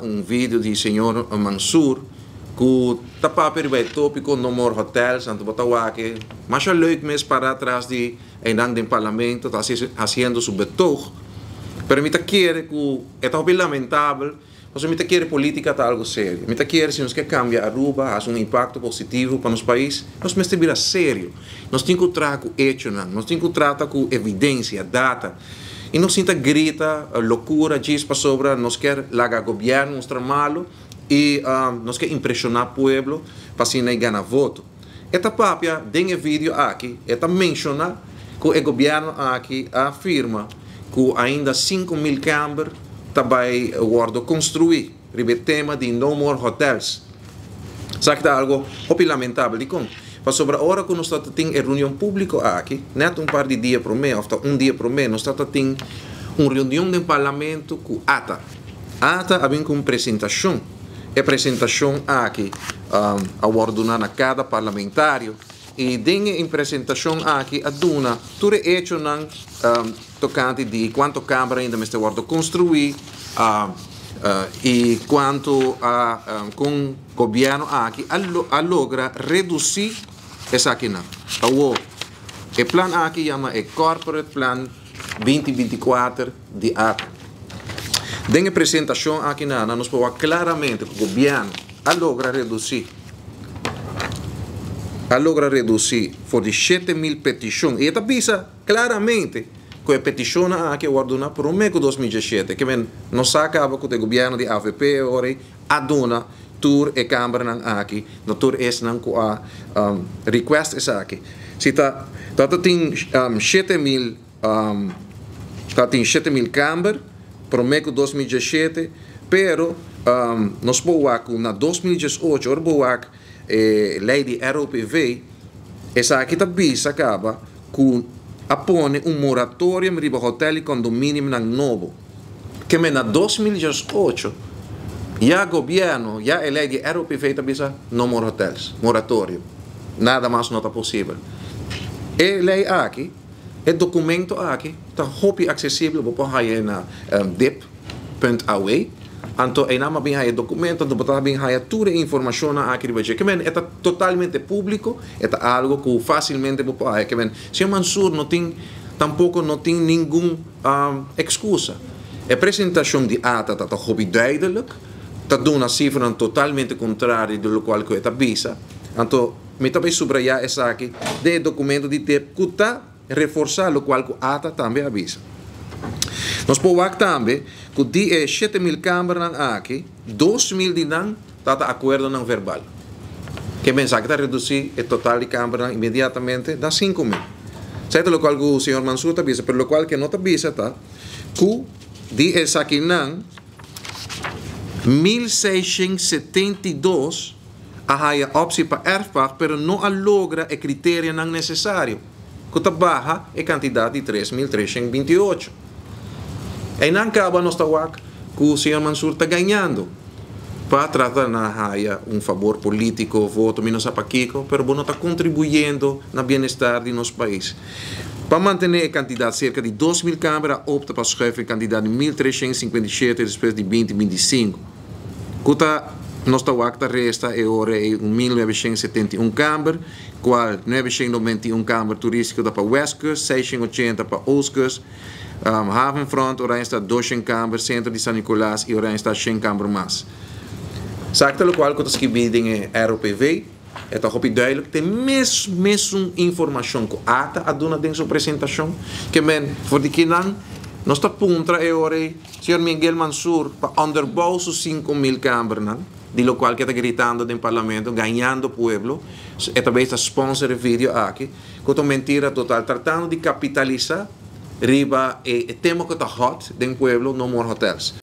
Un video di señor Mansur ku ta papia riba e tópiko "No More Hotels", anto bo ta wak e masha leuk mes para atras di einan den parlamento ta hasiendo su betoog. Pero mi ta kere ku e ta hopi lamentabel, pasobra mi ta kere polítika ta algu serio. Mi ta kere si nos ke kambia Aruba, hasi un impakto positivo pa nos pais, nos mester bira serio. Nos tin ku traha ku echonan, nos tin ku trata ku evidensia, data. I no sinta grita lokura djis pasobra nos kier laga gobièrnu mustra malu i nos ke impreshoná pueblo pa asina e gana voto. E ta papia den e video aki, e ta menshoná ku e gobièrnu aki a firma ku ainda 5000 kamber ta bai wòrdu konstruí riba e tema di "No More Hotels". Esaki ta algu hopi lamentabel. Dikon? Pasobra ora ku nos ta tin e reunion públiko aki, nèt un par di dia promé òf ta un dia promé, nos ta tin un reunion den parlamento ku ATA. ATA a bin ku un presentashon. E presentashon aki a wòrdu duná na kada parlamentario i den e presentashon aki a duna tur e echonan tokante di kuantu kamber ainda mester wòrdu konstruí i kuantu kon gobièrnu aki a logra redusí esakinan. Awor, e plan aki yama e Corporate Plan 2024 di ATA. Den e presentashon aki nos por wak klaramente ku gobièrnu a logra redusí for di 7000 petishon. I e ta bisa klaramente ku e petishon aki a wòrdu duná promé ku 2017. Ke men no sa kaba ku e gobièrnu di AVP ora a duna tur e kambernan aki, no tur esnan ku a request esaki. Si ta tin 7000 ta tin 7000 kamber promé ku 2017, pero nos por wak na 2018, ora bo wak lei di ROPV, esaki ta bisa kaba ku a pone un moratorium riba hotel i condominiumnan nobo. Ke men na 2018 ya gobièrnu, ya e lei di ROPV ta bisa "No more hotels", moratorium. Nada mas no ta posibel. E lei aki, e dokumento aki, ta hopi aksesibel, bo por haya na dip.aw. Anto einan bo bin haya dokumento, anto bo ta bin haya tur e informashon aki riba dje. Ke men ta totalmente públiko, ta algu ku fásilmente bo por haya. Ke men, señor Mansur no tin, tampoko no tin ningun ekskusa. E presentashon di ATA ta hopi duidelijk, ta duna sifra totalmente kontrario di loke ku e ta bisa. Anto, mi ta bai subrayá esaki, e dokumento di DIP ku ta reforsá loke ku ATA tambe a bisa. Nos por wak tambe ku di e 7000 kambernan aki, 2000 di nan ta akuerdonan verbal. Ke men esaki ta redusí e total di kambernan inmediatamente na 5000. Sierto loke ku señor Mansur ta bisa, pero loke ku no ta bisa ta ku di esakinan 1672 a haya optie pa erfpacht, pero no a logra e kriterionan nesesario. Ku ta baha e kantidat di 3.328. Einan kaba nos ta wak ku señor Mansur ta gañando pa trata na haya un fabor polítiko, voto, mi no sa pakiko, pero bo no ta kontribuyendo na bienestar di nos pais. Pa mantené e kantidat serka di 2.000 kamber, opta pa schuif e kantidat di 1.357 despues di 2025. Ku ta nos ta wak ta resta e ora e 1971 kamber, kual 991 kamber turístiko ta pa Westkust, 680 pa Oostkust, Havenfront, Oranjestad 200 kamber, sentro di San Nicolas i Oranjestad 100 kamber mas. Esaki ta loke ku ta skibí den ROPV, ta hopi duidelijk, tin mesun informashon ku ATA a duna den su presentashon, ke men, for di kinan, nos ta puntra e ora, señor Miguel Mansur, pa onderbouw su 5000 kambernan, di loke ku ta gritando den parlamento, gañando pueblo, e tambe ta sponsor e video aki, ku ta mentira total, tratando di kapitalisá riba e tema ku ta hot den pueblo, "No More Hotels".